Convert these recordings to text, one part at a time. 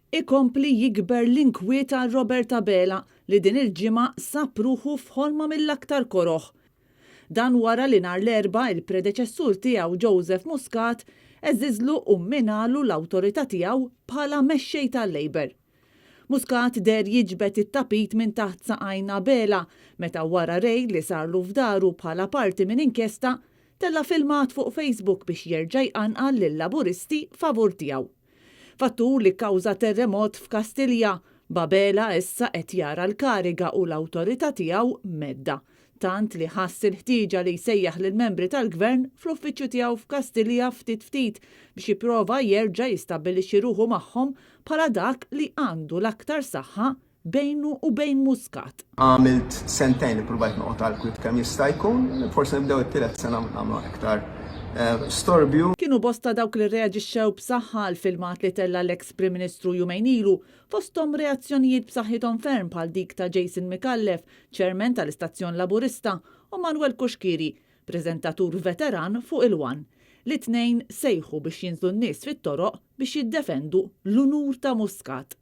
Ikompli jikber l-inkwiet għal Robert Abela li din il-ġimgħa sab ruħu f'ħolma mill-aktar koroh. Dan wara li nhar l-Erbgħa il-predeċessur tiegħu Joseph Muscat għeżżiżlu u mminalu l-awtorità tiegħu bħala mexxej tal-Labour. Muscat deher jiġbed it-tapit minn taħt saqajn Abela meta wara rejd li sarlu f'daru bħala parti minn inkjesta, tella' filmat fuq Facebook biex jerġa' jqanqal lil-Laburisti favur tiegħu. Fattur li kkawża terremot f'Kastilja, b'Abela issa qed jara l-kariga u l-awtorità tiegħu mhedda, tant li ħass il-ħtieġa li jsejjaħ lill-membri tal-Gvern fl-uffiċċju tiegħu f'Kastilja ftit ftit biex jipprova jerġa' jistabbilixxi ruħu magħhom bħala dak li għandu l-aktar saħħa bejnu u bejn Muscat. Għamilt sentejn li ppruvajt noqgħod għall-kwiet kemm jista' jkun, forsi nibdew it-tielet sena nagħmlu iktar storbju. Kienu bosta dawk li rreaġixxew b'saħħa għall-filmat li tella' l-eks Prim Ministru jumejn ilu, fosthom reazzjonijiet b'saħħithom ferm bħal dik ta' Jason Micallef, Chairman tal-istazzjon Laburista, u Manuel Cuschieri, preżentatur veteran fuq il-One, li t-tnejn sejħu biex jinżlu n-nies fit-toroq biex jiddefendu l-unur ta' Muscat.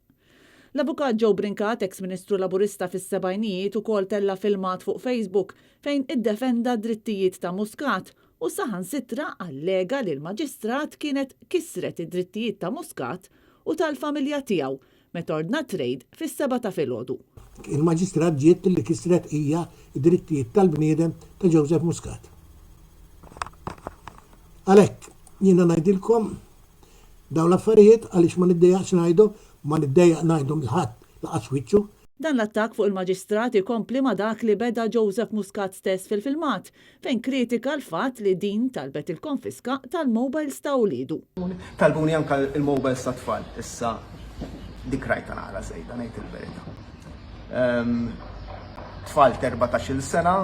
L-Avukat Joe Brincat, eks Ministru Laburista fis-sebgħinijiet ukoll tella' filmat fuq Facebook fejn iddefenda d-drittijiet ta' Muscat u saħansitra allega li l-Maġistrat kienet kisret id-drittijiet ta' Muscat u tal-familja tiegħu meta ordnat rejd fis-sebgħa ta' filgħodu. Il-Maġistrat ġiet li kisret hija d-drittijiet tal-bniedem ta' Joseph Muscat. Għalhekk, jiena ngħidilkom dawn l-affarijiet għaliex ma niddejjaqx ngħidhom, ma niddejjaq ngħidhom lil ħadd laqas wiċċu. Dan l-attakk fuq il-Maġistrat ikompli ma' dak li beda Joseph Muscat stess fil-filmat, fejn kritika l-fatt li din talbet il-konfiska tal-mobiles ta' uliedu. Talbuni anke l-mobiles tat-tfal, issa dik rajtha naqra żejda ngħid il-verità. Tfal t'erbatax-il sena,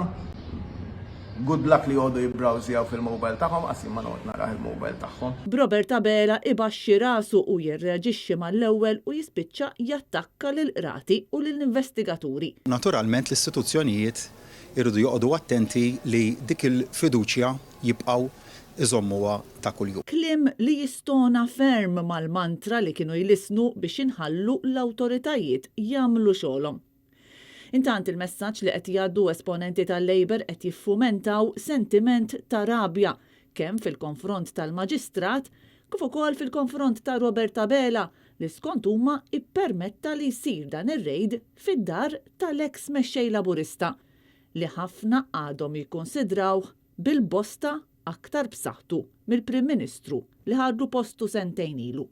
good luck li joqogħdu jibbrowżjaw fil-mobile tagħhom, qas jien ma noqgħod narah il-mobile tagħhom. B'Robert Abela ibaxxi rasu u jirreaġixxi mal-ewwel u jispiċċa jattakka lill-qrati u lill-investigaturi. Naturalment l-istituzzjonijiet iridu joqogħdu attenti li dik il-fiduċja jibqgħu jżommuha ta' kuljum. Kliem li jistona ferm mal-mantra li kienu jlissnu biex inħallu l-awtoritajiet jagħmlu xogħolhom. Intant il-messaġġ li qed jgħaddu esponenti tal-Labour qed jiffumentaw sentiment ta' rabja kemm fil-konfront tal-Maġistrat kif ukoll fil-konfront ta' Robert Abela li skont huma ippermetta li jsir dan ir-rejd fid-dar tal-eks Mexxej Laburista li ħafna għadhom jikkunsidrawh bil-bosta aktar b'saħħtu mill-Prim Ministru li ħadlu postu sentejn ilu.